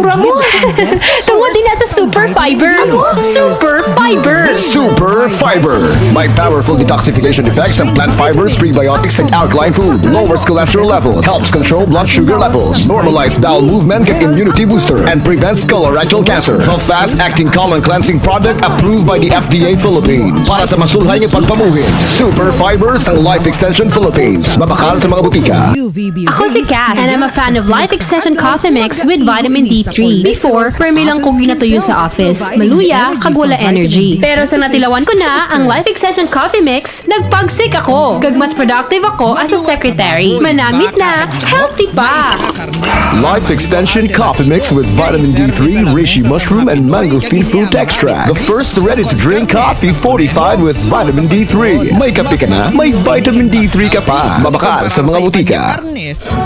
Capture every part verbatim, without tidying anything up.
Ramon! Tungod din na sa Super Fiber. Super Fiber! Super Fiber. May powerful detoxification effects ang plant fibers, prebiotics, and alkaline food. Lowers cholesterol levels. Helps control blood sugar levels. Normalize bowel movement, kag immunity booster, and prevents colorectal cancer. A fast-acting colon cleansing product approved by the F D A Philippines. Para sa masulhay nga pagpamuhi, Super Fiber sang Life Extension Philippines. Mabakal sa mga butika. Ako si Kat, and I'm a fan of Life Extension Coffee Mix with Vitamin D three. Before, permi lang ko ginatuyo sa office, maluya, kag wala energy. Pero sa natilawan ko na ang Life Extension Coffee Mix, nagpagsik ako, kag mas productive ako as a secretary. Manamit na, healthy pa! Life Extension Coffee Mix with Vitamin D three, reishi mushroom, and mangosteen fruit extract. The first ready-to-drink coffee fortified with Vitamin D three. May kape ka na, may Vitamin D three ka pa. Mabakal sa mga butika.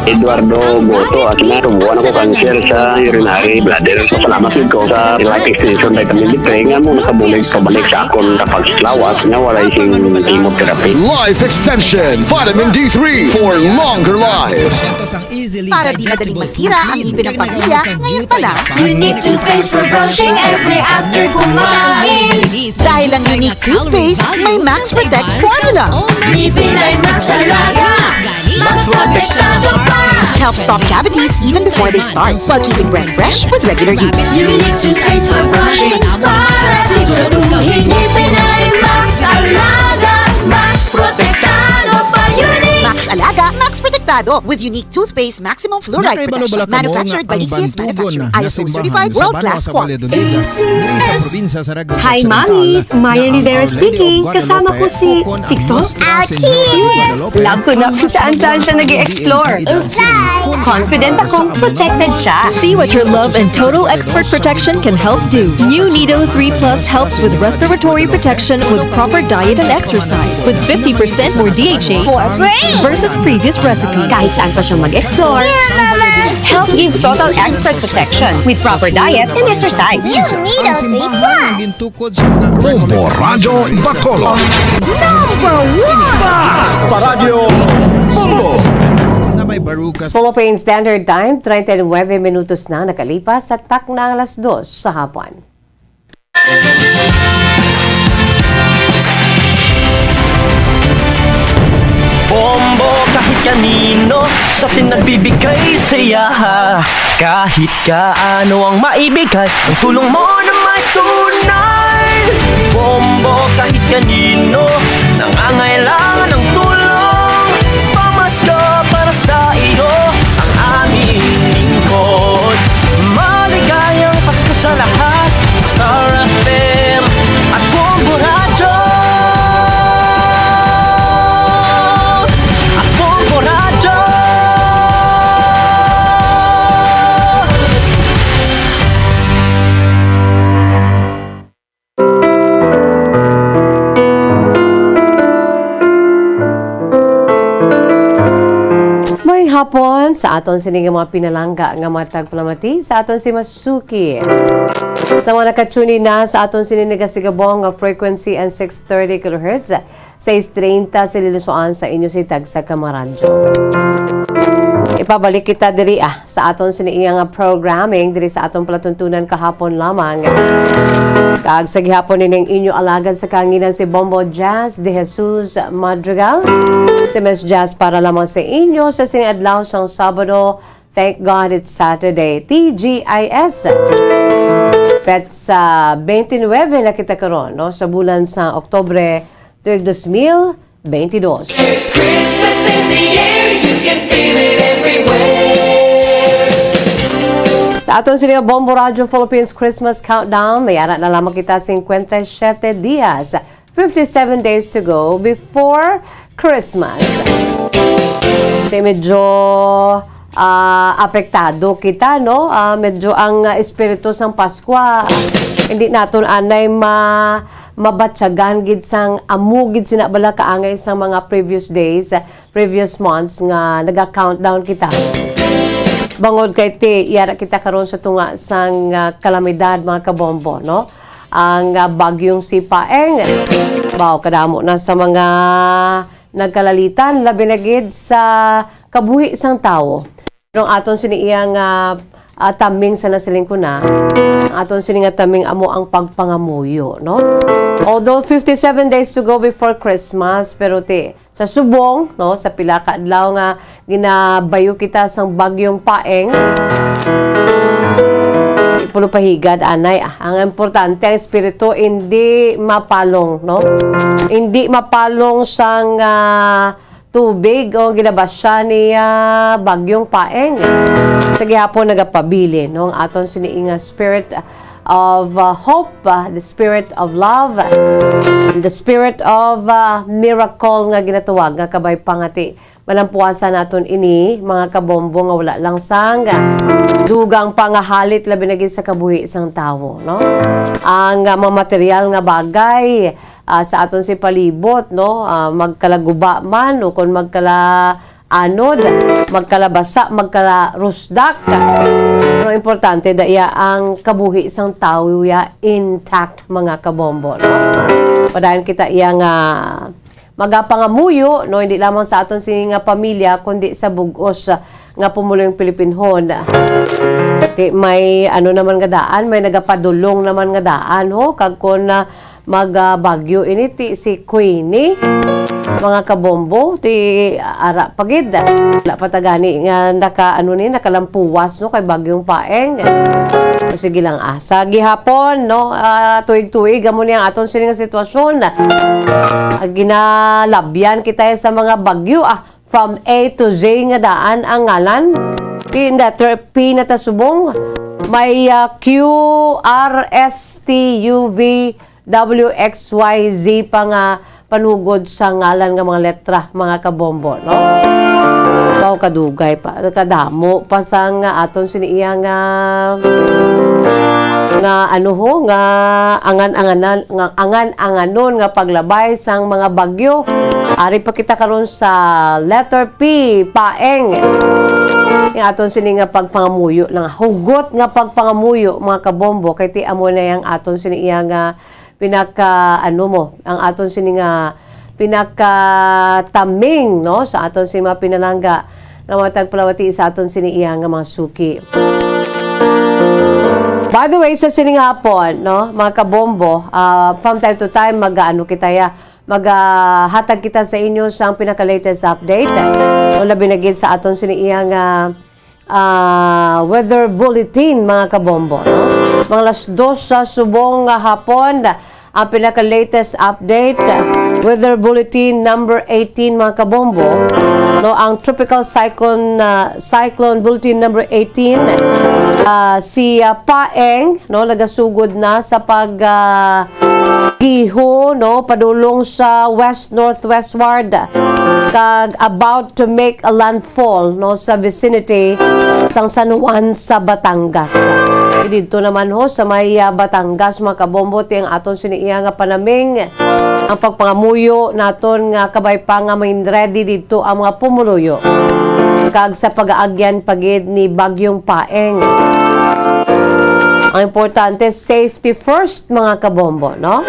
Eduardo Boto, ako na, tubuan ako cancer sa urinary bladder. Salamat gid ko sa Life Extension Vitamin D three nga mo nakabulig pabalik sa akon kapaglawas nga walay sing chemotherapy. Life Extension Vitamin D three for longer life. Para di madaling masira ang ngipin ng pamilya, ngayon pa lang. Unique toothpaste for brushing every after kumain. Dahil ang Unique Toothpaste may Max Protect Formula. Ngipin ay Max Alaga. Mas protektado pa. Help stop cavities even before they start, while keeping breath fresh with regular use. Unique Toothpaste for brushing para siguraduhin ngipin ay Max Alaga. Mas protektado pa, Unique. Max Alaga, Max Protektado with Unique Toothpaste Maximum Fluoride Protection. Manufactured by D C S Manufacturing. I S O certified, world class quality. Hi, mommies! Maya Rivera speaking. Kasama ko si Sixto. Aki! Love ko na kung saan-saan siya nag-i-explore. Confident akong protected siya. See what your love and Total Expert Protection can help do. New Nido three plus helps with respiratory protection with proper diet and exercise, with fifty percent more D H A for brain versus previous recipe. Kahit saan pa siya mag-explore, help give Total Expert Protection with proper diet and exercise. New Nido three plus. Bombo Radyo Bacolod. Number one! Paradyo Bombo! Philippine Standard Time, treinta y nueve minutos na nakalipas sa takna alas dos sa hapon. Bombo kahit kanino sa atin nagbibigay saya. Kahit kaano ang maibigay, ang tulong mo na may tunay. Bombo kahit kanino nangangailangan ng tulong. Pamasko para sa iyo ang aming lingkod. Maligayang Pasko sa lahat. Star F M at Bombo Radyo. At Bombo Radyo. May hapon sa aton sini nga mga pinalangga nga matag palamati sa aton si Masuki. Sa mga nakatune in na sa aton sini nagasigabong nga frequency and six thirty kilohertz, sais treinta sa Lilosoan sa inyo si tagsa ka mga radyo. Ipabalik kita diri, ah, sa aton sini iya nga programming diri sa aton palatuntunan kahapon lamang. Kag sa gihapon nining inyo alagad sa kahanginan si Bombo Jazz de Jesus Madrigal. Si Miss Jazz para lamang sa inyo sa sini adlaw sang Sabado. Thank God it's Saturday. T G I S. Petsa twenty-nine na kita karon, no, sa bulan sa Oktubre, tuig dos mil twenty-dos. There's Christmas in the air, you can feel it everywhere. Sa aton sini Bombo Radyo Philippines Christmas Countdown, may ara na lamang kita cincuenta y siete dias, fifty-seven days to go before Christmas. Kay medyo, ah, apektado kita, no? Ah, medyo ang, ah, espiritu sang Paskwa, hindi naton anay ma- mabatyagan gid sang amo gid sina bala kaangay sang mga previous days, previous months nga naga-countdown kita. Bangod kay ti, yara kita karon sa tunga sang, ah, kalamidad, mga kabombo, no? Ang, ah, bagyong Sipaeng, baw, kadamo na sa mga nagkalalitan, labi na gid sa kabuhi sang tawo. Pero ang aton sini iya nga, ah, taming sa nasiling ko na, ang aton sini nga taming amo ang pagpangamuyo, no? Although fifty-seven days to go before Christmas, pero ti, sa subong, no, sa pila ka adlaw nga ginabayo kita sang bagyong Paeng, di pulo pahigad, anay, ah. Ang importante, ang espiritu hindi mapalong, no? Hindi mapalong sang, ah, tubig o ginabasya ni, ah, Bagyong Paeng. Sa gihapon nagapabilin, no, ang aton sini nga spirit of, ah, hope, ah, the spirit of love, the spirit of, ah, miracle nga ginatawag nga kabay pangati. Malampuasan naton ini, mga kabombo, nga wala lang sang dugang pangahalit, labi na gid sa kabuhi sang tawo, no? Ang, ah, mga material nga bagay, ah, sa aton si palibot, no? Ah, magkalaguba man o kon magkalaanod, magkalabasa, magkalarusdak. Pero importante da iya ang kabuhi sang tawo ya intact, mga kabombo, no? Padayon kita iya nga magapangamuyo, no? Hindi lamang sa aton sini nga pamilya, kundi sa bug-os nga pumulong Pilipinhon. Ti may ano naman nga daan, may nagapadulong naman nga daan, ho? Kag kun, ah, mag, ah, bagyo ini ti si Queenie, mga kabombo, ti ara pa gid. Wala pa ta gani nga naka, ano ni, nakalampuwas, no, kay Bagyong Paeng. O, sige lang, ah. Sa gihapon, no, ah, tuig-tuig, amo ni ang aton sini nga sitwasyon. Ah, ginalabyan kita sa mga bagyo, ah. From A to Z nga daan ang ngalan. Ti letter P na ta subong. May, ah, Q, R, S, T, U, V, W, X, Y, Z pa nga panugod sa ngalan nga mga letra, mga kabombo, no? Wow, kadugay pa, kadamo pa sang aton sini iya nga, nga ano ho, nga angan-anganan, nga angan-anganon nga paglabay sang mga bagyo. Ari pa kita karon sa letter P, Paeng. Ang aton sini nga pagpangamuyo lang, hugot nga pagpangamuyo, mga kabombo, kay ti amo na yang aton sini iya nga pinaka, ano mo, ang aton sini nga pinakataming, no, sa aton sini mga pinalangga nga matag palawati sa aton sini iya nga mga suki. By the way, sa sini nga hapon, no, mga kabombo, ah, from time to time, mag-ano kita ya, maghatag kita sa inyo sang pinaka-latest update. O labi na gid sa aton sini iya nga, ah, weather bulletin, mga kabombo, no? Mga alas dos sa subong nga hapon, ang pinaka-latest update, weather bulletin number eighteen, mga kabombo, no? Ang tropical cyclone, ah, cyclone bulletin number eighteen, ah, si, ah, Paeng, no, nagasugod na sa pag, ah, giho, no, padulong sa west-northwestward, kag about to make a landfall, no, sa vicinity sang San Juan sa Batangas. Didto naman ho sa may, ah, Batangas, mga kabombo, ti ang aton sini iya nga panaming, ang pagpangamuyo naton nga kabay pa nga main ready didto ang mga pumuluyo. Kag sa pag-aagyan pa gid ni Bagyong Paeng. Ang importante, safety first, mga kabombo, no?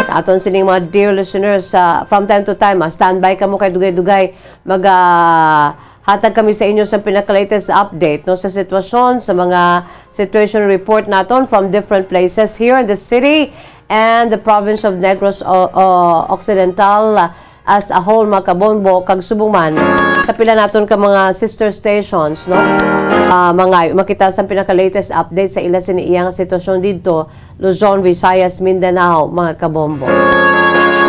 Sa aton sining mga dear listeners, ah, from time to time, ah, standby kamo kay dugay-dugay mag, ah, hatag kami sa inyo sa pinaka-latest update, no, sa sitwasyon, sa mga situation report naton from different places here in the city and the province of Negros O-, O-, Occidental, ah, as a whole, mga kabombo, kag subong man sa pila naton ka mga sister stations, no? Ah, mga makita sa pinaka-latest update sa ila sini iya nga sitwasyon didto, Luzon, Visayas, Mindanao, mga kabombo.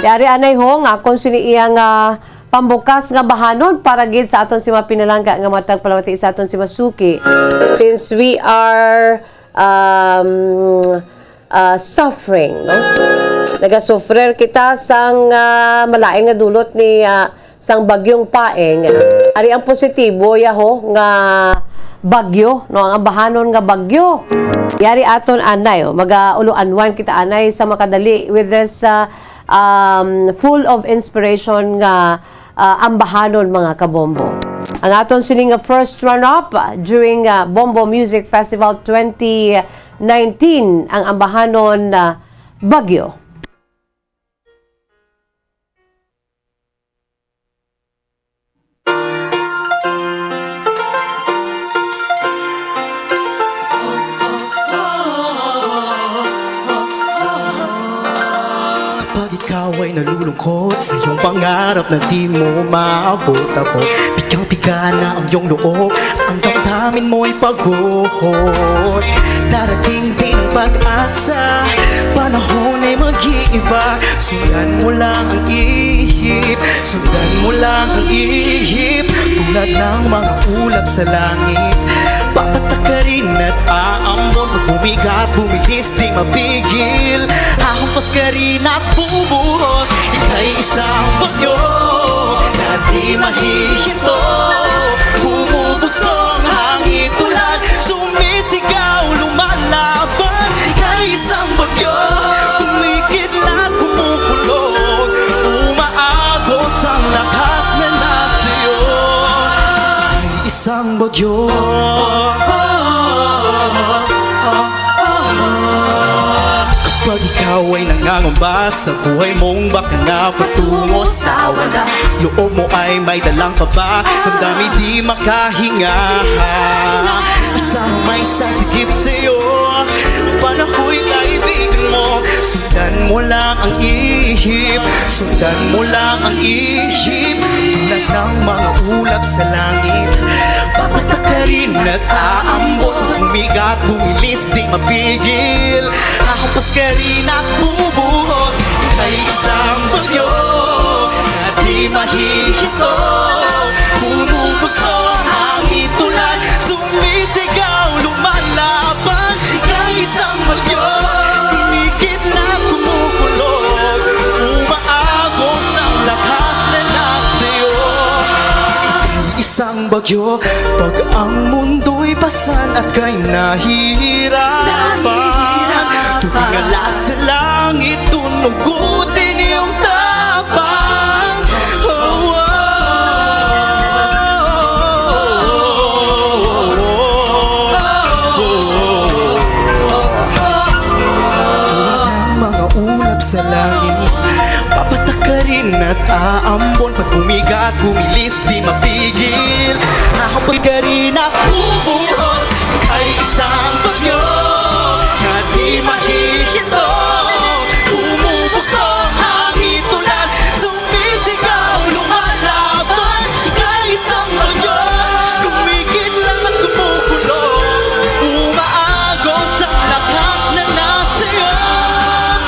Yari anay ho nga akon sini iya nga pambukas nga bahanon para gid sa aton si mga pinalangga nga matag palawati sa aton si masuki. Since we are, um, ah, suffering, no? Nagasufrer kita sang, ah, malain nga dulot ni, ah, sang bagyong Paeng. Ari ang positibo, yaho, nga bagyo, no? Ang ambahanon nga bagyo. Yari aton anay, oh, mag-, ah, ulo-anwan kita anay sa makadali with this, ah, um, full of inspiration nga, ah, ambahanon, mga kabombo. Ang aton sini nga first run-up, ah, during, ah, Bombo Music Festival twenty nineteen, ang ambahanon, ah, Bagyo. Ikaw ay nalulungkot sa iyong pangarap na di mo maabot-abot. Pigang-piga na ang iyong loob, ang damdamin mo'y pagod. Darating din ang pag-asa, panahon ay mag-iiba. Sundan mo lang ang ihip, sundan mo lang ang ihip. Tulad ng mga ulap sa langit, papatakarin at aambon. Pag bumigat, bumilis, di mapigil. Hahampas ka rin at bubuhos. Ika'y isang bagyo na di mahihinto. Bumubugso ang hangin, tulad sumisigaw, lumalaban. Ika'y isang bagyo, kumikidlat, kumukulog. Umaagos ang lakas na nasa iyo. Ika'y isang bagyo. Kapag ikaw ay nangangamba sa buhay mong baka na patungo sa wala, loob mo ay may dalang kaba, damdamin di makahinga. Isang may sasigip sa'yo, panahoy kaibigan mo. Sundan mo lang ang ihip, sundan mo lang ang ihip. Tulad ng mga ulap sa langit, papatakarin at aambon. Bumigat, bumilis, di mapigil. Hahampas ka rin at bubuhos. Ika'y isang bagyo na di mahihinto. Bumubugso ang hangin, tulad sumisigaw, lumalaban. Ika'y isang bagyo, kumikidlat, kumukulog. Umaagos ang lakas na nasa iyo. Isang bagyo, pag ang mundo'y pasan at kay nahihirapan. Nahihirapan. Tumingala sa langit, tunugutin iyong tapang. Oh, oh, oh, oh, oh, oh, oh. Tulad ng mga ulap sa langit, papatakarin at aambon. Pag bumigat, bumilis, di mapigil. Hahampas ka rin at bubuhos. Ika'y isang bagyo na di mahihinto. Bumubugso ang hangin, tulad sumisigaw, lumalaban. Ika'y isang bagyo, kumikidlat, kumukulog. Umaagos ang lakas na nasa iyo.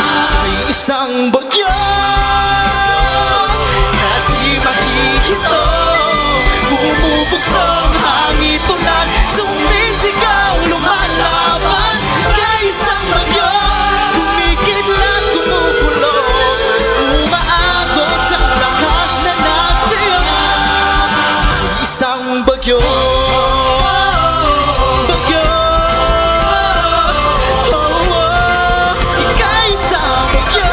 Ika'y isang bagyo na di mahihinto. Bumubugso ang hangin, tulad sumisigaw, lumalaban. Ika'y isang bagyo, kumikidlat, kumukulog. Umaagos ang lakas na nasa iyo. Ika'y isang bagyo. Bagyo. Oh, oh. Ika'y isang bagyo.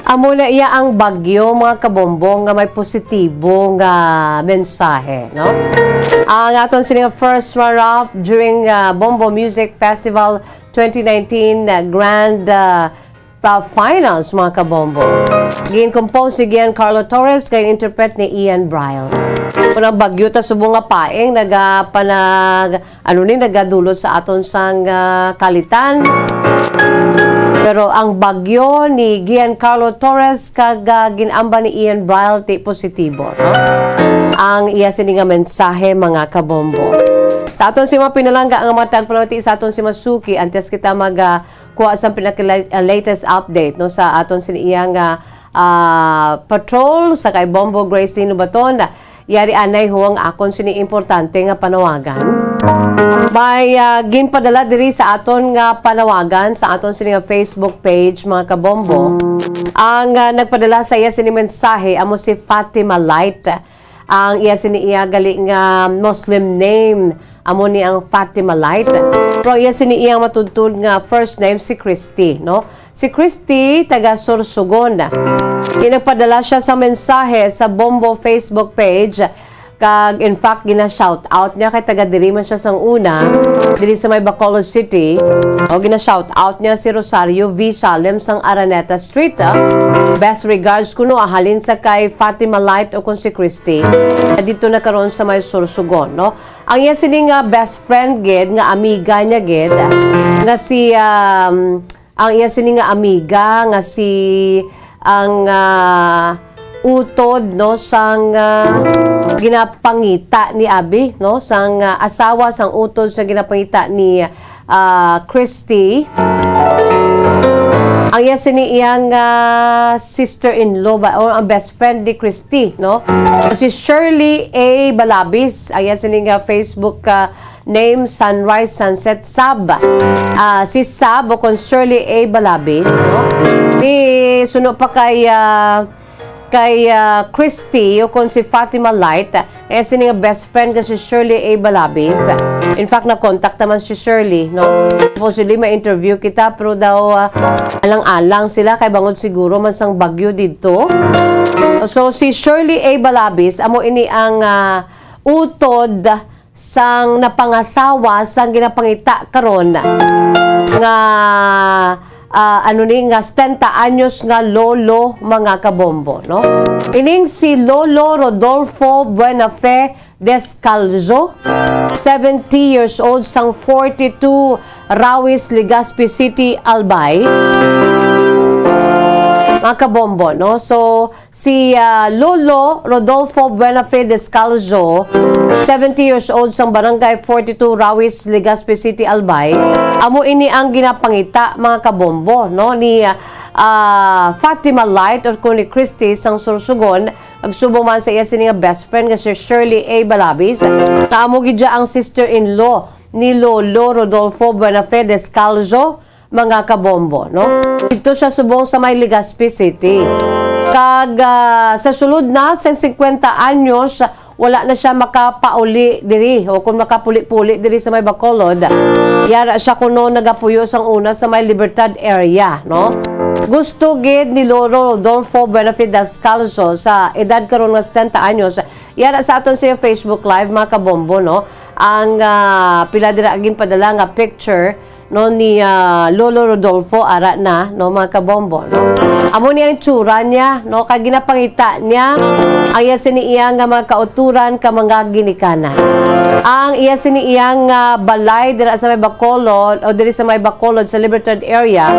Amo na iya ang bagyo, mga kabombo, nga may positibo nga mensahe, no? Ang aton sini nga first runner-up during, ah, Bombo Music Festival twenty nineteen, ah, Grand, ah, pa finals, mga kabombo. Gin-compose ni Giancarlo Torres kag interpret ni Ian Briles. Kung ang bagyo ta subong nga paeng, nagapanag-, ano ni, nagadulot sa aton sang, ah, kalitan. Pero ang bagyo ni Giancarlo Torres kag, ah, gin-amba ni Ian Briles ti positibo, no? Ang iya sini nga mensahe, mga kabombo. Sa aton si mga pinalangga nga mga tagpalamati, sa aton si mga suki, antes kita mag, ah, kuha sa pinaka-, uh, latest update, no, sa aton sini iya nga, ah, patrol sa kay Bombo Grace Lino Baton. Yari anay ho ang akon sini importante nga panawagan. May, ah, ginpadala diri sa aton nga panawagan sa aton sini nga Facebook page, mga kabombo. Ang, ah, nagpadala sa iya sini mensahe amo si Fatima Light. Ang iya sini iya gali nga Muslim name, amo ni ang Fatima Light. Pero ang iya sini iya matudtod nga first name si Christy, no? Si Christy, taga Sorsogon. Inagpadala siya sa mensahe sa Bombo Facebook page. Kag in fact, gina-shout out niya kay taga diri man siya sang una, diri sa may Bacolod City. O gina-shout out niya si Rosario V Salem sang Araneta Street, ah. Best regards kuno, ah, halin sa kay Fatima Light o kon si Christy. Dito na karon sa may Sorsogon, no? Ang iya sini nga best friend gid, nga amiga niya gid, nga si, um, ang iya sini nga amiga nga si, ang, ah, utod, no, sang, ah, ginapangita ni abi, no, sang, ah, asawa sang utod sa ginapangita ni, ah, Christy. Ang iya sini iyang, ah, sister-in-law ba, o ang best friend ni Christy, no? Si Shirley A Balabis, ang iya sini nga Facebook, ah, name Sunrise Sunset Sab. Ah, si Sab o kon Shirley A Balabis, no? Ni suno pa kay, ah, kay, ah, Christy o kon si Fatima Light, eh, sini nga best friend nga si Shirley A Balabis. In fact, na-contact naman si Shirley, no? Supposedly, may interview kita, pero daw, ah, alang-alang sila kay bangod siguro man sang bagyo didto. So, si Shirley A Balabis, amo ini ang, ah, utod sang napangasawa sang ginapangita karon nga, ah, ano ni, nga setenta anyos nga lolo, mga kabombo, no? Ining si Lolo Rodolfo Buenafe Descalzo, seventy years old, sang forty-two Rawis, Legazpi City, Albay. Mga kabombo, no? So, si, ah, Lolo Rodolfo Buenafe Descalzo, seventy years old, sang Barangay forty-two Rawis, Legazpi City, Albay. Amo ini ang ginapangita, mga kabombo, no, ni, ah, Fatima Light or kuno ni Christy sang Sorsogon, nagsubong man sa iya sini nga best friend nga si Shirley A Balabis, nga amo gid siya ang sister-in-law ni Lolo Rodolfo Buenafe Descalzo, mga kabombo, no? Dito siya subong sa may Legazpi City. Kag, ah, sa sulod na sa singkwenta anyos, wala na siya makapauli diri o kung makapuli-puli diri sa may Bacolod. Yara siya kuno nagapuyo sang una sa may Libertad area, no? Gusto gid ni Lolo Rodolfo Buenafe Descalzo, sa edad karon nga setenta anyos, yara sa aton sa Facebook Live, mga kabombo, no? Ang, ah, pila dira ginpadala nga picture, no, ni, ah, Lolo Rodolfo, ara na, no, mga kabombo, no? Amo ni ang itsura niya, no, kag ginapangita niya ang iya sini iya nga mga kauturan ka mga ginikanan. Ang iya sini iya nga balay dira sa may Bacolod o diri sa may Bacolod sa Libertad area,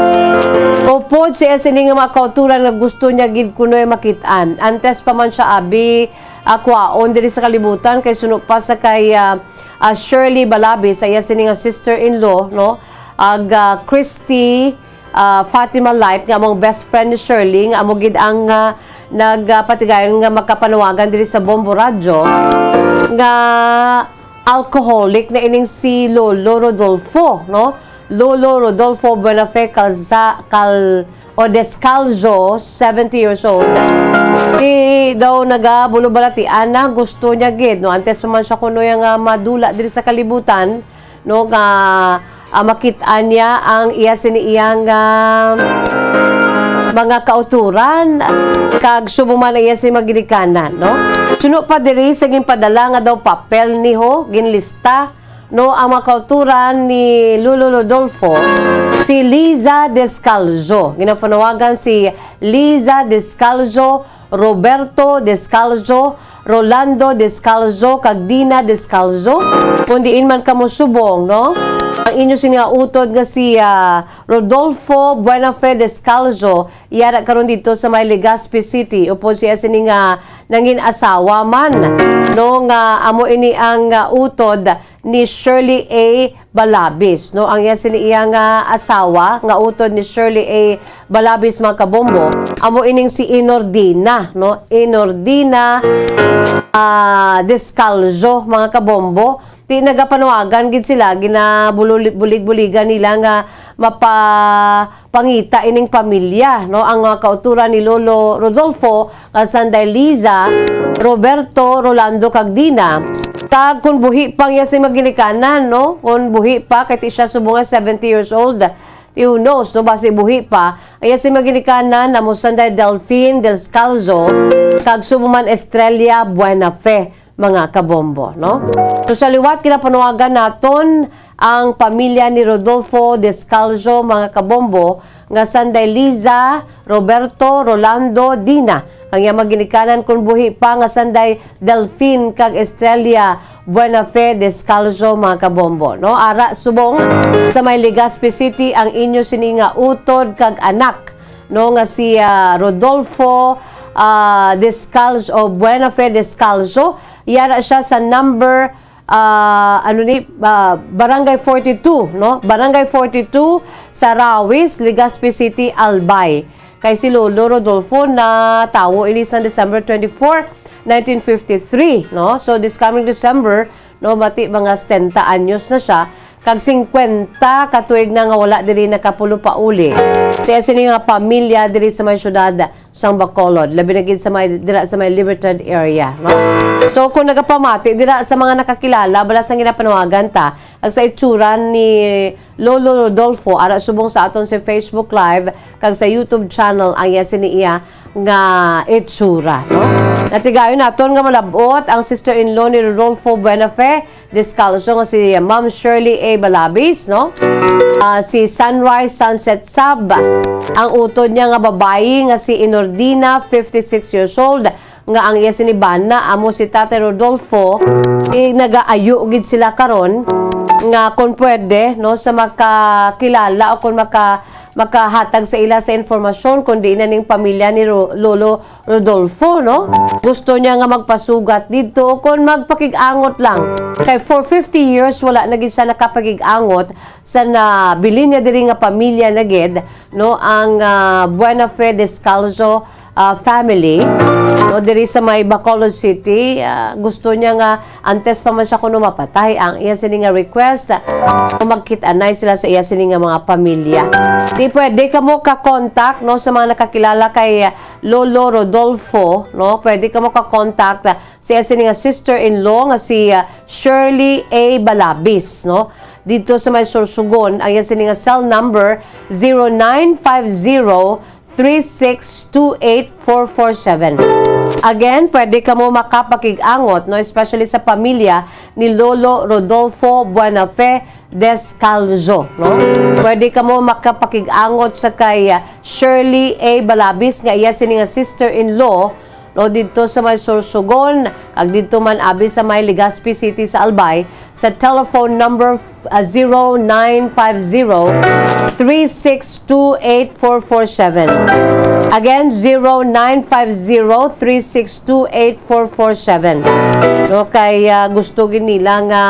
upod sa iya sini nga mga kauturan nga gusto niya gid kunoy makit-an. Antes pa man siya abi, ah, kwaon diri sa kalibutan kay suno pa sa kay, ah, ah, Shirley Balabis, sa iya sini nga sister-in-law, no? Ag, ah, Christy, ah, Fatima Light, nga among best friend ni Shirley, nga amo gid ang, ah, nagpatigayon nga makapanawagan diri sa Bombo Radyo, nga alcoholic na ining si Lolo Rodolfo, no? Lolo Rodolfo Buenafe Calza-, Cal-, o Descalzo, seventy years old. Di daw nagabulubalatian na gusto niya gid, no? Antes pa man siya kuno nga madula diri sa kalibutan, no, nga, ah, makit-an niya ang iya sini iyang, ah, mga kauturan, kag subong man ang iya sini mga ginikanan, no? Suno pa diri sa ginpadala nga daw papel ni ho, ginlista, no, ang mga kauturan ni Lolo Rodolfo, si Liza Descalzo. Ginapanawagan si Liza Descalzo, Roberto Descalzo, Rolando Descalzo, kag Dina Descalzo. Kung diin man kamo subong, no? Ang inyo sini nga utod nga si, ah, Rodolfo Buenafe Descalzo, yara karon dito sa may Legazpi City. Upod siya sini nga nangin asawa man, no, nga amo ini ang, ah, utod ni Shirley A Balabis, no? Ang iya sini iya nga asawa nga utod ni Shirley A Balabis, mga kabombo, amo ining si Inordina, no? Inordina, ah, Descalzo, mga kabombo. Ti nagapanawagan gid sila, ginabulig-buligan nila nga mapa pangita ining pamilya, no? Ang mga kauturan ni Lolo Rodolfo, nga sanday Liza, Roberto, Rolando, kag Dina. Kag kung buhi pa ang iya sini mga ginikanan, no? Kung buhi pa, kay ti siya subong nga seventy years old, who knows, no? Basi buhi pa. Ang iya sini mga ginikanan, amo sanday Delfin Descalzo, kag subong man Estrella Buenafe. mga kabombo, no? So, sa liwat, ginapanawagan naton ang pamilya ni Rodolfo Descalzo, mga kabombo, nga sanday Liza, Roberto, Rolando, Dina, kag iya mga ginikanan kon buhi pa nga sanday Delfin kag Estrella Buenafe Descalzo, mga kabombo, no? Ara subong sa may Legazpi City ang inyo sini nga utod kag anak, no, nga si, ah, Rodolfo, ah, Descalzo o Buenafe Descalzo. Yara siya sa number, ah, ano ni, ah, Barangay forty-two, no? Barangay forty-two sa Rawis, Legazpi City, Albay. Kay si Lolo Rodolfo natawo ini sang December twenty-four, nineteen fifty-three, no? So, this coming December, no, mati mga setenta anyos na siya, kag singkwenta ka tuig na nga wala diri nakapulo pauli. Sa iya sini nga pamilya diri sa may siyudad sang Bacolod, labi na gid sa may, dira sa may Libertad area, no? So, kung nagapamati dira sa mga nakakilala, bala sang ginapanawagan ta, kag sa itsura ni Lolo Rodolfo, ara subong sa aton si Facebook Live, kag sa YouTube channel, ang iya sini iya nga itsura, no? Natigayon naton nga malab-ot ang sister-in-law ni Rodolfo Buenafe Descalzo nga si Ma'am Shirley A. Balabis, no? Ah, si Sunrise Sunset Sab, ang utod niya nga babayi nga si Inordina, fifty-six years old, nga ang iya sini bana amo si Tatay Rodolfo, eh, nagaayo gid sila karon nga kon pwede, no, sa makakilala o kon maka-, makahatag sa ila sa informasyon, kundi na ning pamilya ni Ro-, Lolo Rodolfo, no? Gusto niya nga magpasugat didto o kon magpakig-angot lang. Kay for fifty years, wala na gid siya nakapakig-angot sa nabilin niya diri nga pamilya na gid, no? Ang, ah, Buenafe Descalzo, ah, family, no? Diri sa may Bacolod City, ah, gusto niya nga antes pa man siya kuno mapatay ang iya sini nga request, ah, kung magkit-anay sila sa iya sini nga mga pamilya. Di pwede kamo ka-contact, no, sa mga nakakilala kay, ah, Lolo Rodolfo, no? Pwede kamo ka-contact, ah, sa iya sini nga sister-in-law nga si, ah, Shirley A. Balabis, no? Dito sa may Sorsogon, ang iya sini nga cell number, zero nine five zero three six two eight four four seven. Again, pwede kamo makapakig-angot, no, especially sa pamilya ni Lolo Rodolfo Buenafe Descalzo, no? Pwede kamo makapakig-angot sa kay, ah, Shirley A. Balabis nga iya sini nga sister-in-law, no, didto sa may Sorsogon, kag didto man abi sa may Legazpi City sa Albay, sa telephone number, ah, zero nine five zero, three six two eight four four seven. Again, zero nine five zero, three six two eight four four seven. No, kay, ah, gusto gid nila nga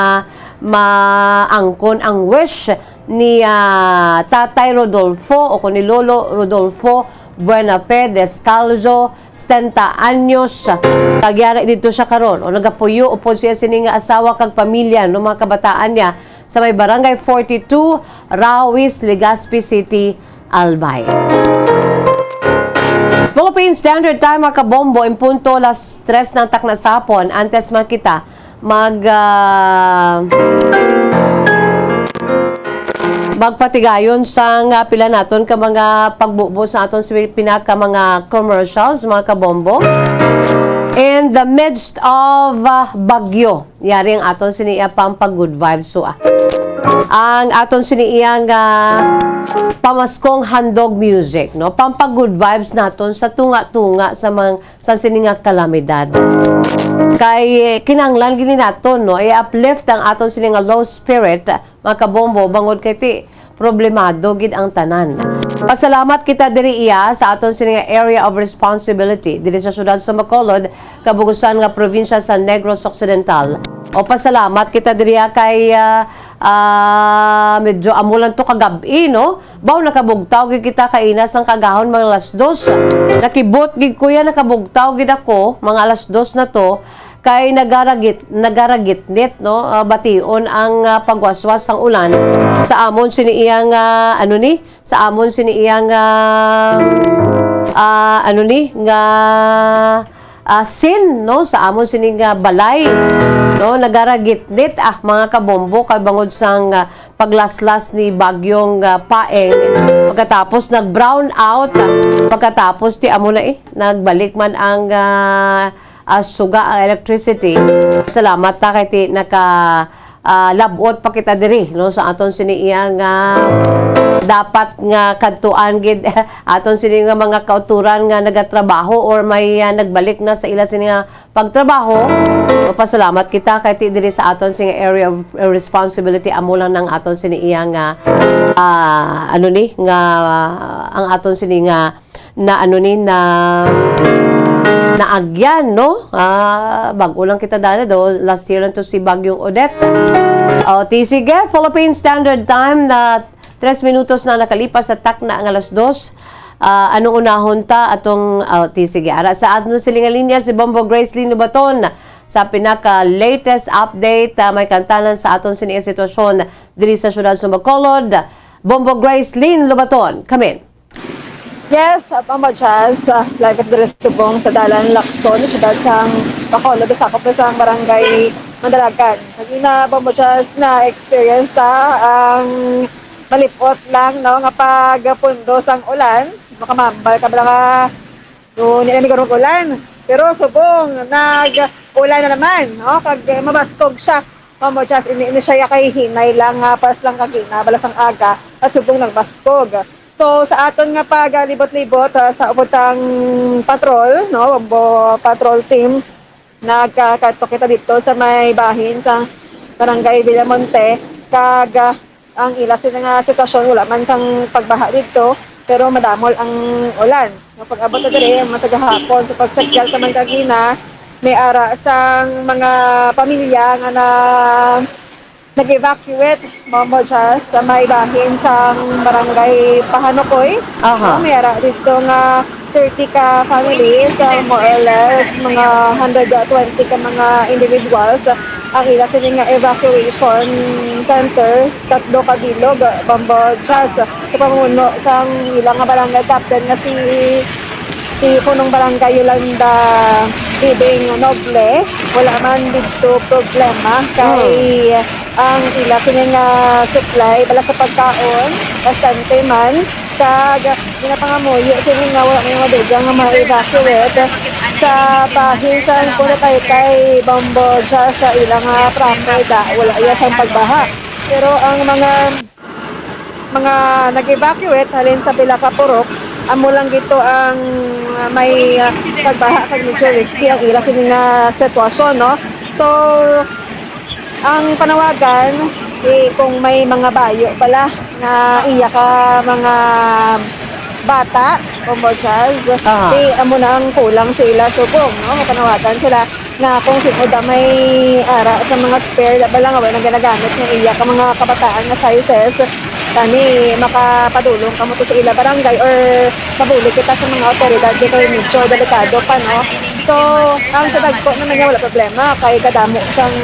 maangkon ang wish ni, ah, Tatay Rodolfo o kon ni Lolo Rodolfo Buenafe Descalzo, setenta anyos. Kag yari didto siya karon, o nagapuyo upod siya sini nga asawa kag pamilya, no, mga kabataan niya, sa may Barangay forty-two, Rawis, Legazpi City, Albay. Philippine Standard Time, mga kabombo, in punto las tres ng takna sa hapon. Antes man kita mag, ah, magpatigayon sang, ah, pila naton ka mga pagbubo sa aton sa pinaka mga commercials, mga kabombo. In the midst of, ah, bagyo, yari ang aton sini iya pampa good vibes. So, ah, ang aton sini iya nga pamaskong handog music, no? Pampa good vibes naton sa tunga-tunga sa mga sa sini nga kalamidad. Kay, eh, kinahanglan gini naton, no, i-uplift ang aton sini nga low spirit, mga kabombo, bangod kay ti problemado gid ang tanan. Pasalamat kita diri iya sa aton sini nga area of responsibility diri sa siyudad sa Bacolod, kabugusan nga probinsya sa Negros Occidental. O pasalamat kita diri iya kay, ah, ah, medyo amo lang to kagab-i, no? Baw, nakabugtaw gid kita kaina sang kagahon, mga alas dos. Nakibot gid ko ya, nakabugtaw gid ako, mga alas dos na to, kay nagaragit-, nagaragitnit, no? Ah, bation ang, ah, pagwaswas sang ulan sa amon sini iya nga, ano ni? Sa amon sini iya nga, ah, ano ni? Nga, ah, scene, no? Sa amon sini nga balay, no? Nagaragitnit, ah, mga kabombo, kay bangod sang, ah, paglaslas ni Bagyong, ah, Paeng. Pagkatapos nag-brown out, ah, pagkatapos ti amo na, eh, nagbalik man ang, ah, ah, suga ang electricity. Salamat ta kay ti naka, ah, labot pa kita diri, no, sa aton sini iya nga dapat nga kadtuan gid aton sini nga mga kauturan nga nagatrabaho or may, ah, nagbalik na sa ila sini nga pagtrabaho. Pasalamat kita kay ti diri sa aton sini nga area of responsibility amo lang nang aton sini iya nga, ah, ano ni nga ang aton sini nga na ano ni, na naagyan, no? Ah, bag-o lang kita dala do. Last year lang to si Bagyong Odette. O, ti sige, Philippine Standard Time na tres minutos na nakalipas sa takna nga alas dos. Ah, anong unahon ta atong, ah, ti sige, ara sa aton silingan linya si Bombo Gracelyn Lubaton sa pinaka-latest update, ah, may kantanan sa aton sini sitwasyon diri sa siyudad sa Bacolod. Bombo Gracelyn Lubaton, kamin. Yes, at Mama Jazz, ah, live at diri sa Subong sa Dalan Lacson, siyudad sang Bacolod, sakop na sang barangay Mandalagan. Kagina, Mama Jazz, na-experience ta ang malipot lang, no, nga pagpundo sang ulan. Makamambal ka bala nga, no, hindi na may ganong ulan. Pero subong, nag-ulan na naman, no? Kag mabaskog siya. Mama Jazz, ini, ini siya kay hinay lang nga pas lang kagina, balas ang aga, at subong nagbaskog. So, sa aton nga pagalibot-libot, ah, sa ubot ang patrol, no, Bombo Patrol Team, nagkakadto kita dito sa may bahin sa Barangay Villamonte, kag, ah, ang ila sila nga sitwasyon, wala man sang pagbaha dito, pero madamol ang ulan. Nga pag-abot na diri, mga sa gahapon, sa pag-check sa man kagina, may ara sang mga pamilya nga na nag-evacuate, Mama Jazz, sa may bahin sang barangay Pahanukoy. Aha. No, may ara dito nga thirty ka families, ah, more or less, mga hundred twenty ka mga individuals, ah, ang ila sini nga evacuation centers, tatlo ka bilog, ah, Bombo Jazz, sa pamuno sang ilang nga barangay captain nga si, si Punong Barangay Yolanda Bibing Noble. Wala man dito problema kay ang ila sini nga supply bala sa pagkaon, bastante man. Kag ginapangamuyo sini nga wala may madugang nga ma-evacuate sa bahin sang Purok Taytay, Bombo Jazz, sa ila nga proper da, wala iya sang pagbaha. Pero ang mga, mga nag-evacuate halin sa pila ka purok, amo lang gito ang, ah, may, ah, pagbaha kag medyo risky ang ila sini nga sitwasyon, no? So, ang panawagan, eh, kung may mga bayo pala nga iya ka mga bata, Bombo Jazz, Aha. eh, amo na ang kulang sa ila subong, no? Panawagan sila nga kung sino da may ara sa mga spare, da bala nga wala na ginagamit nga iya ka mga kabataan nga sizes, kani makapadulong kamo to sa ila barangay or mabulig kita sa mga awtoridad kay medyo delikado pa, no? So, ang sa dagko naman niya, wala problema. Kay kadamo sang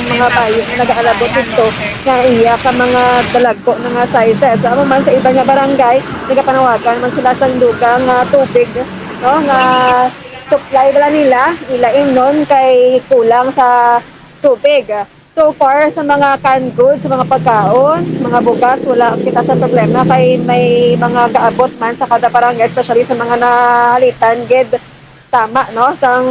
mga bayo nga nag-aalabot dito nga iya ka mga dalagko na nga sizes. Amo man sa iban nga barangay, nagapanawagan man sila sang dugang nga tubig, no, nga supply bala nila, ila imnon kay kulang sa tubig. So far, sa mga canned goods, sa mga pagkaon, mga bugas, wala kita sa problema kay may mga gaabot man sa kada barangay, especially sa mga nahalitan gid tama, no, sang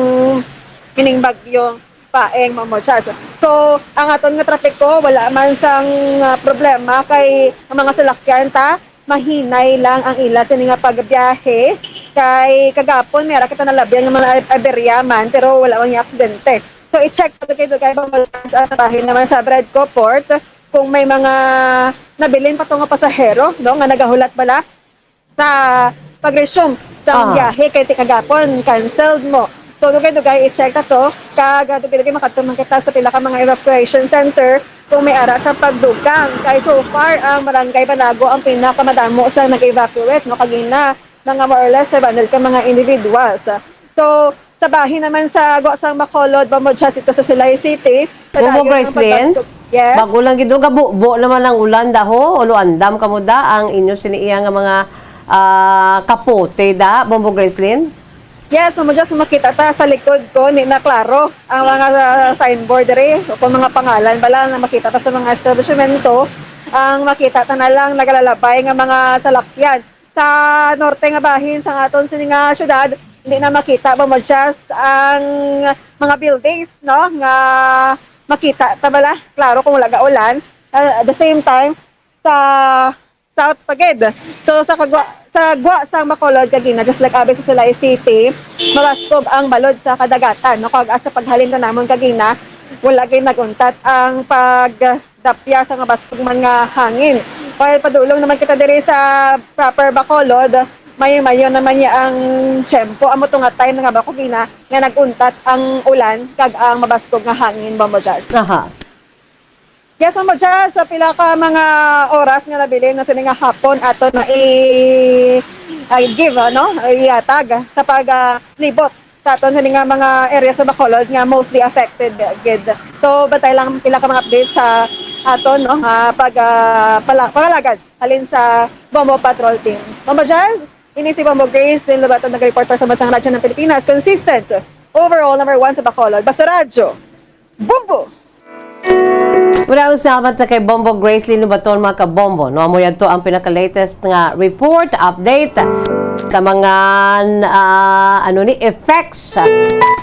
kining bagyo Paeng, Ma'am Mochas. So, ang aton nga trapiko, wala man sang, ah, problema kay ang mga salakyan ta, mahinay lang ang ila sini nga pagbiyahe. Kay kagapon, may ara kita nalabihan nga mga aberya man, pero wala man yung aksidente. So, i-check nato kay Dugay, Ma'am Mochas, ah, sa bahin naman sa Bredco Port, kung may mga nabilin pa to nga pasahero, no, nga nagahulat bala sa pag-resume sa Ah. biyahe kay ti kagapon, canceled mo. So, dugay-dugay i-check na to. Kag, ah, dugay-dugay makadto man kita sa pila ka mga evacuation center kung may ara sa pagdugang. Kay so far, ang Barangay Banago ang pinakamadamo sa nag-evacuate, no? Kagina, mga more or less five hundred ka mga individuals. So, sa bahin naman sa Guasang Bacolod, Bombo Jazz, ito sa Silay City. Bombo Padayon ang Gracelyn? pagbaskog. Yes. Bago lang gid, gabubo naman ang ulan, daho, ulo andam kamo da, ang inyo sini iya nga mga, ah, kapote da, Bombo Gracelyn? Yes, Bombo Jazz, makita ta sa likod ko, ni na klaro ang mga, ah, signboard diri, o kung mga pangalan bala na makita ta sa mga establishmento, ang makita ta na lang nagalalabay nga mga salakyan. Sa norte nga bahin sa aton sini nga syudad, hindi na makita, Bombo Jazz, ang mga buildings, no, nga makita ta bala, klaro, kung wala gaulan. Uh, at the same time, sa south pa gid. So, sa kagwa, sa gwa sang Bacolod kagina, just like abi sa Silay City, mabaskog ang balod sa kadagatan, no? Kag sa paghalin ta namon kagina, wala gid nag-untat ang pagdapya sa nga baskog man nga hangin. While padulong naman kita diri sa proper Bacolod, mayo-mayo naman niya ang tiyempo. Amo to nga time nga ba kagina nga nag-untat ang ulan kag ang mabaskog nga hangin, Bombo Jazz. Aha. Yes, Bombo Jazz, sa pila ka mga oras nga nabilin na sini nga hapon ato na i-, i-give, ano, ihatag sa pag, ah, libot sa aton sini nga mga area sa Bacolod nga mostly affected gid. So, bantay lang pila ka mga updates sa aton, no, ah, pag, ah, pala-, pangalagad halin sa Bombo Patrol Team. Bombo Jazz, ini si Bombo Grace, din Lobato nag-report para sa Bansang Radyo ng Pilipinas. Consistent, overall number one sa Bacolod. Basta Radyo, Bombo! Maraming salamat sa kay Bombo Grace Lino Baton, mga kabombo, no? Amo yadto ang pinaka-latest nga report, update sa mga, ah, ano ni, effects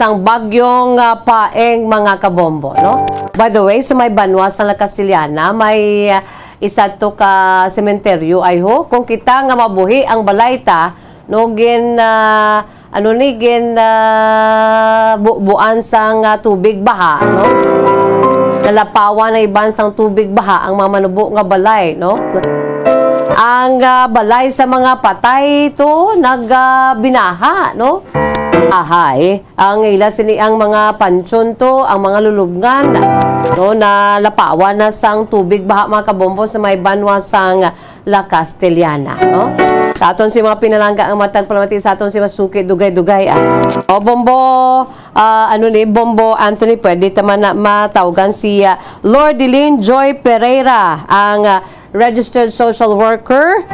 sang bagyong, ah, Paeng, mga kabombo, no? By the way, sa may banwa sa La Castellana, may, ah, isa to ka sementeryo, ay ho. Kung kita nga mabuhi ang balay ta, no, gin, ah, ano ni, gin, ah, bu-, buan sang, ah, tubig baha, no? Nalapawan na iban sang tubig baha ang mga manubo nga balay, no? Ang, ah, balay sa mga patay to nag, ah, binaha, no? Ahay, ang ila sini ang mga pansyon to, ang mga lulubngan, no? Nalapawan na sang tubig baha, mga kabombo, sa may banwa sang La Castellana, no? Sa aton si mga pinalangga nga matag palamati, sa aton si masuki dugay-dugay, ah. O, Bombo, ah, ano ni, Bombo Anthony, pwede ta man na matawgan si, ah, Lord Dilin Joy Pereira, ang, ah, registered social worker,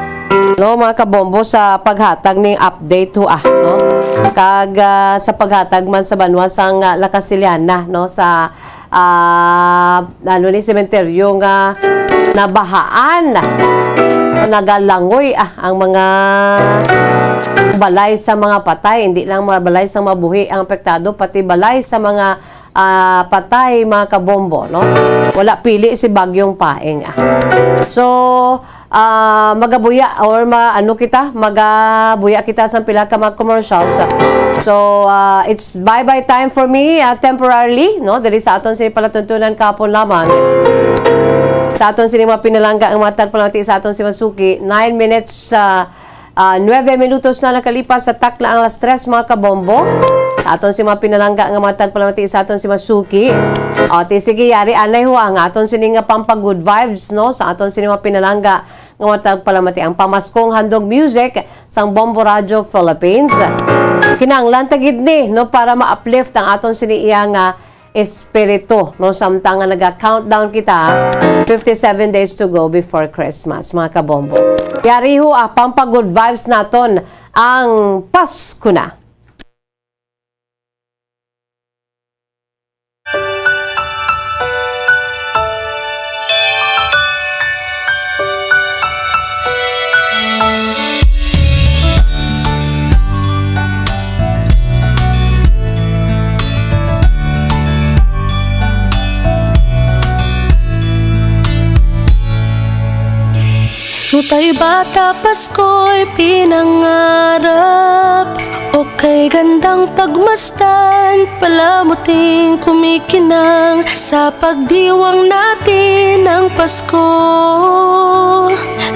no, mga kabombo, sa paghatag ning update ho, ah, no? Kag, ah, sa paghatag man sa banwa sang, ah, La Castellana, no, sa ah, ano ni, sementeryo nga nabahaan. Nagalangoy, ah, ang mga balay sa mga patay. Hindi lang mga balay sa mabuhi ang apektado, pati balay sa mga, ah, patay, mga kabombo, no? Wala pili si Bagyong Paeng, ah. So, ah, magabuya or ma-, ano kita, magabuya kita sa pila ka mga commercials. So, ah, it's bye-bye time for me, ah, temporarily, no? Diri sa aton sini palatuntunan kahapon lamang. Sa aton sini mga pinalangga ang matag palamati sa aton si Masuki, nine minutes, ah, ah, nuebe minutos na nakalipas sa takla ang alas tres, mga kabombo. Sa aton si mga pinalangga nga matag palamati sa aton si Masuki. O, ti sige, yari anay ho ang aton sini nga pampa-good vibes, no? Sa aton sini mga pinalangga nga matag palamati ang pamaskong handog music sang Bombo Radio Philippines. Kinahanglan ta gid ni, no, para ma-uplift ang aton sini iya nga espiritu, no, samtang nga naga-countdown kita, fifty-seven days to go before Christmas, mga kabombo. Yari ho, ah, pampa-good vibes naton ang Pasko na. Nutay bata Pasko'y pinangarap, okay gandang pagmasdan, palamuting kumikinang sa pagdiwang natin ng Pasko.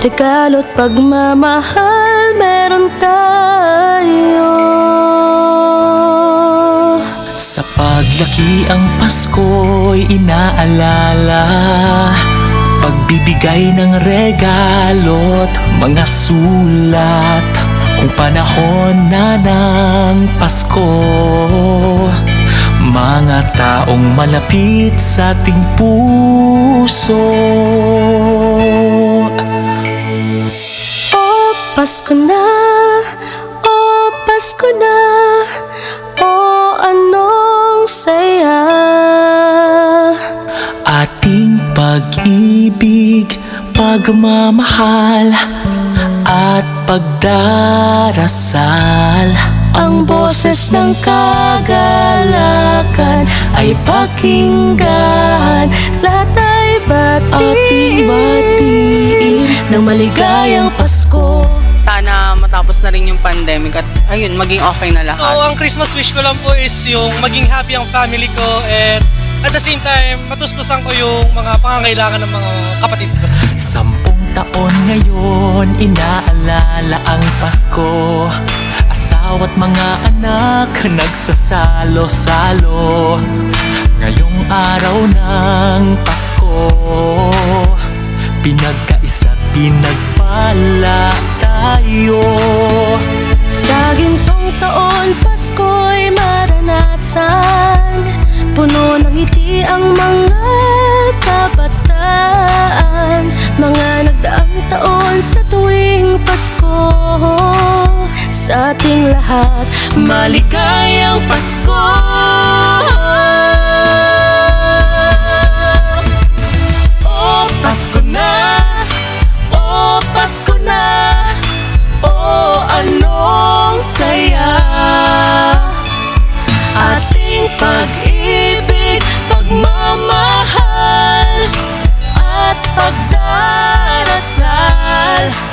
Regalo't pagmamahal meron tayo. Sa paglaki ang Pasko'y inaalala, pagbibigay ng regalo't mga sulat. Kung panahon na ng Pasko, mga taong malapit sa ating puso. O Pasko na, o Pasko na, o anong saya. Ating pag-ibig, pagmamahal, at pagdarasal. Ang boses ng kagalakan ay pakinggan. Lahat ay batiin. Ating batiin ng maligayang Pasko. Sana matapos na rin yung pandemic at, ayun, maging okay na lahat. So, ang Christmas wish ko lang po is yung maging happy ang family ko and at the same time, matustusan ko yung mga pangangailangan ng mga kapatid ko. Sampung taon ngayon, inaalala ang Pasko. Asawa't mga anak, nagsasalo-salo. Ngayong araw ng Pasko, pinagkaisa't pinagpala tayo. Sa gintong taon, Pasko'y maranasan. Puno ng ngiti ang mga kabataan. Mga nagdaang taon sa tuwing Pasko. Sa ating lahat, maligayang Pasko. O Pasko na, o Pasko na, o anong saya. Ating pag-ibig, pagmamahal, at pagdarasal.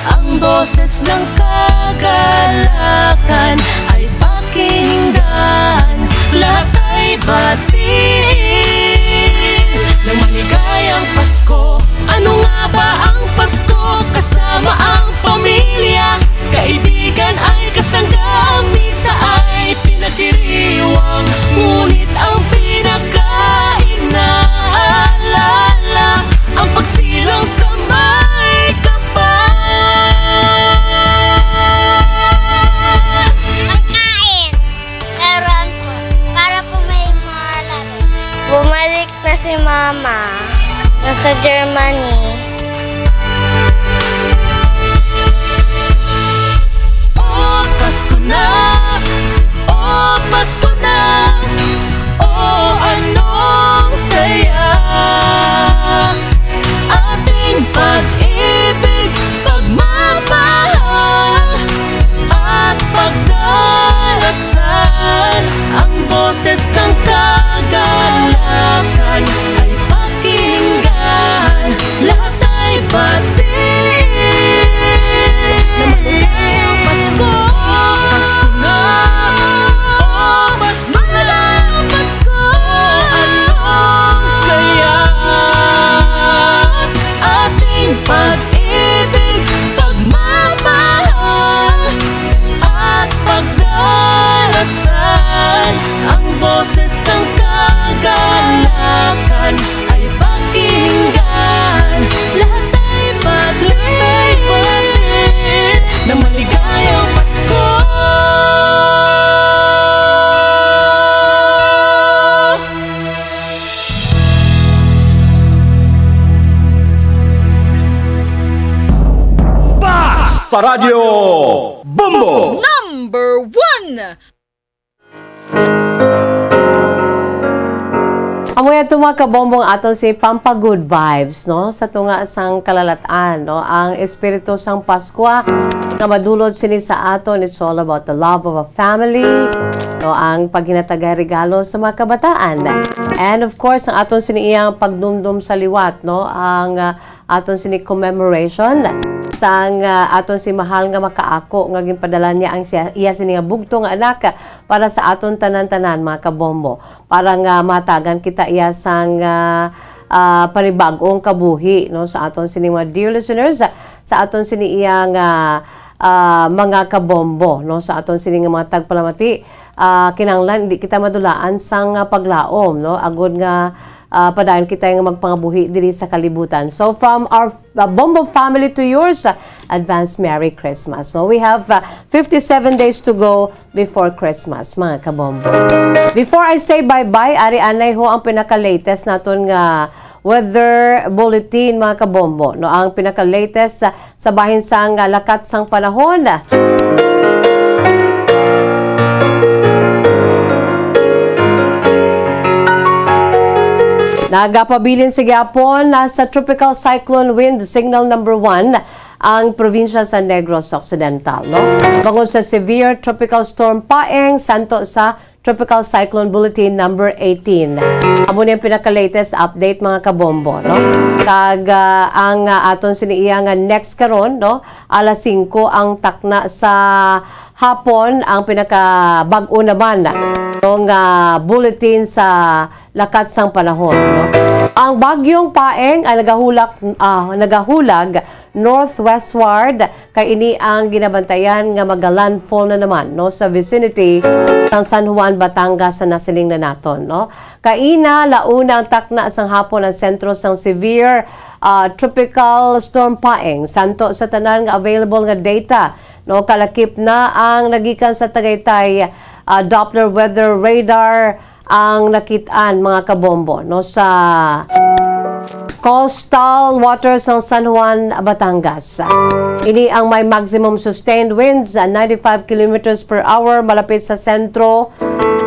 Ang boses ng kagalakan ay pakinggan. Lahat ay batiin ng maligayang Pasko. Ano nga ba ang Pasko? Kasama ang pamilya, kaibigan ay kasangga. Ang misa ay pinagdiriwang, ngunit ang pinaka-inaalala ang pagsilang sa may kapal. Pagkain. Laruan po. Para po may mga laro. Bumalik na si Mama. Nasa Germany. O Pasko na, o Pasko na, o anong saya. Ating pag-ibig, pagmamahal, at pagdarasal. Ang boses ng kagalakan ay pakinggan. Lahat ay batiin. Na maligayang Pasko. Pasko na. O, mas maligayang Pasko. Anong saya. Ating pag-ibig, pagmamahal, at pagdarasal. Ang boses ng kagalakan ay pakinggan. Lahat ay batiin na maligayang Pasko. Basta Radyo Bombo! Number one! Amo yan to, mga kabombo, ang aton si Pampa Good Vibes, no? Sa tunga sang kalalat-an, no? Ang espiritu sang Paskwa nga madulot sini sa aton, it's all about the love of a family, no? Ang paghinatagay regalo sa mga kabataan. And of course, ang aton sini iyang pagdumdom sa liwat, no? Ang, ah, aton sini commemoration sang, ah, aton si mahal nga makaako nga ginpadala niya ang siya, iya sini nga bugtong nga anak para sa aton tanan-tanan, mga kabombo, para nga matagan kita iya sang, ah, ah, panibag-ong kabuhi, no, sa aton sini mga dear listeners, sa aton sini iya nga, ah, mga kabombo, no, sa aton sini nga mga tagpalamati. Ah, kinahanglan di kita madulaan sang, ah, paglaom, no, agud nga, ah, padayon kita nga magpangabuhi diri sa kalibutan. So, from our, uh, Bombo family to yours, uh, advance Merry Christmas. Well, we have, uh, fifty-seven days to go before Christmas, mga kabombo. Before I say bye-bye, ari anay ho ang pinaka-latest naton nga weather bulletin, mga kabombo, no? Ang pinaka-latest sa, sa bahin sang, ah, lakat sang panahon. Nagapabilin sa gihapon na sa Tropical Cyclone Wind Signal number one ang probinsya sa Negros Occidental, no? Bangod sa severe Tropical Storm Paeng, santo sa Tropical Cyclone Bulletin number eighteen. Amo ni ang pinaka-latest update, mga kabombo, no? Kag, ah, ang, ah, aton sini iya nga next karon, no? Alas singko ang takna sa hapon ang pinakabag-o naman, no, nga bulletin sa lakat sang panahon, no? Ang bagyong Paeng ay nagahulak, ah, nagahulag northwestward, kay ini ang ginabantayan nga maga-landfall na naman, no, sa vicinity sang San Juan, Batangas, sa nasiling na naton, no? Kaina, launa ang takna sang hapon ang sentro sang severe, ah, Tropical Storm Paeng. Santo sa tanan nga available nga data, no, kalakip na ang nagikan sa Tagaytay, ah, Doppler weather radar ang nakit-an, mga kabombo, no, sa coastal waters ng San Juan, Batangas. Ini ang may maximum sustained winds, ah, ninety-five kilometers per hour malapit sa sentro,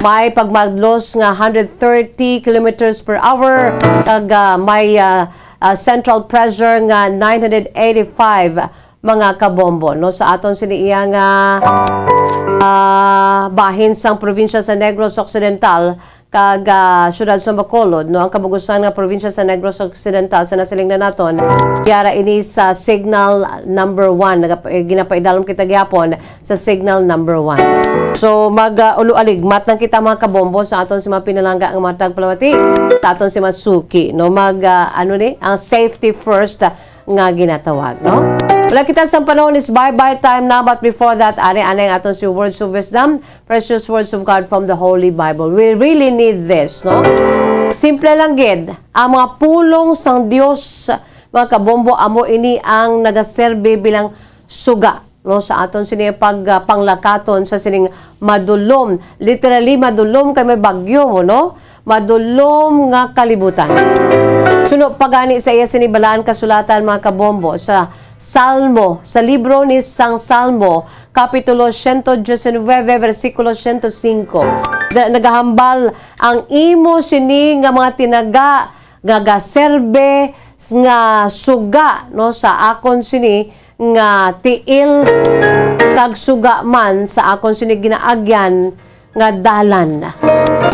may pagmadlos nga hundred thirty kilometers per hour, kag, ah, may, ah, ah, central pressure nga nine hundred eighty-five, mga kabombo, no? Sa aton sini iya nga, ah, bahin sang probinsya sa Negros Occidental kag, ah, siyudad sa Bacolod, no? Ang kabug-usan nga probinsya sa Negros Occidental sa nasiling na naton, yara ini sa signal number one. Nagap-, eh, ginapaidalom kita gihapon sa signal number one. So, mag, ah, ulo-aligmat lang kita, mga kabombo, sa aton si mga pinalangga nga mga tagpalamati, sa aton si mga suki, no? Mag, ah, ano ni, ang safety first, ah, nga ginatawag, no? Wala kita sa panahon is bye-bye time na, but before that, ari, ari ang aton si words of wisdom, precious words of God from the Holy Bible. We really need this, no? Simple lang gid, ang mga pulong sang Dios, mga kabombo, amo ini ang nagaserbi bilang suga, no, sa aton sini pag, ah, panglakaton sa sining madulom. Literally, madulom kay may bagyo mo, no? Madulom nga kalibutan. Suno pa gani sa iya sini balaan kasulatan, mga kabombo, sa Salmo, sa libro ni sang Salmo, Kapitulo siyento diecinuebe, bersikulo siyento singko. Na-, nagahambal, "Ang imo sini nga mga tinaga nga gaserbe nga suga, no, sa akon sini nga tiil, kag suga man sa akon sini ginaagyan nga dalan."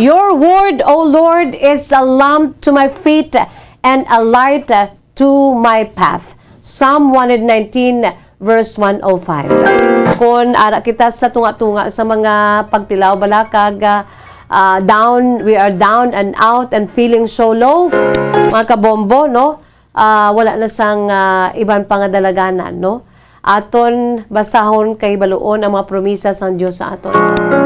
Your word, O Lord, is a lamp to my feet and a light to my path. Psalm one hundred nineteen, verse one oh five. Kon ara kita sa tunga-tunga sa mga pagtilaw bala kag, ah, ah, down, we are down and out and feeling so low, mga kabombo, no? Ah, wala na sang, ah, iban pa nga dalaganan, no? Aton basahon kay hibaluon ang mga promisa sang Dios sa aton.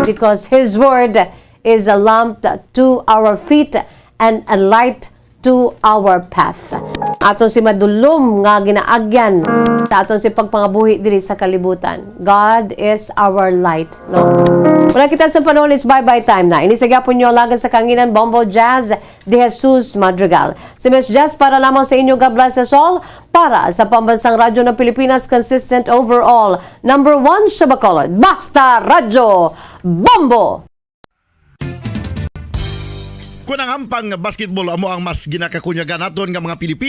Because His word is a lamp to our feet and a light to our path. Aton si madulom nga ginaagyan sa aton si pagpangabuhi diri sa kalibutan. God is our light, no? Wala kita sa panahon, it's bye-bye time na. Ini sa gyapon nyo, alagad sa kanginan, Bombo Jazz de Jesus Madrigal. Si Miss Jazz para lamang sa inyo. God bless us all. Para sa Pambansang Radyo ng Pilipinas, consistent overall, number one sa Bacolod. Basta Radyo Bombo! Kung ang hampang nga basketball amo ang mas ginakakunyagan naton nga mga Pilipino,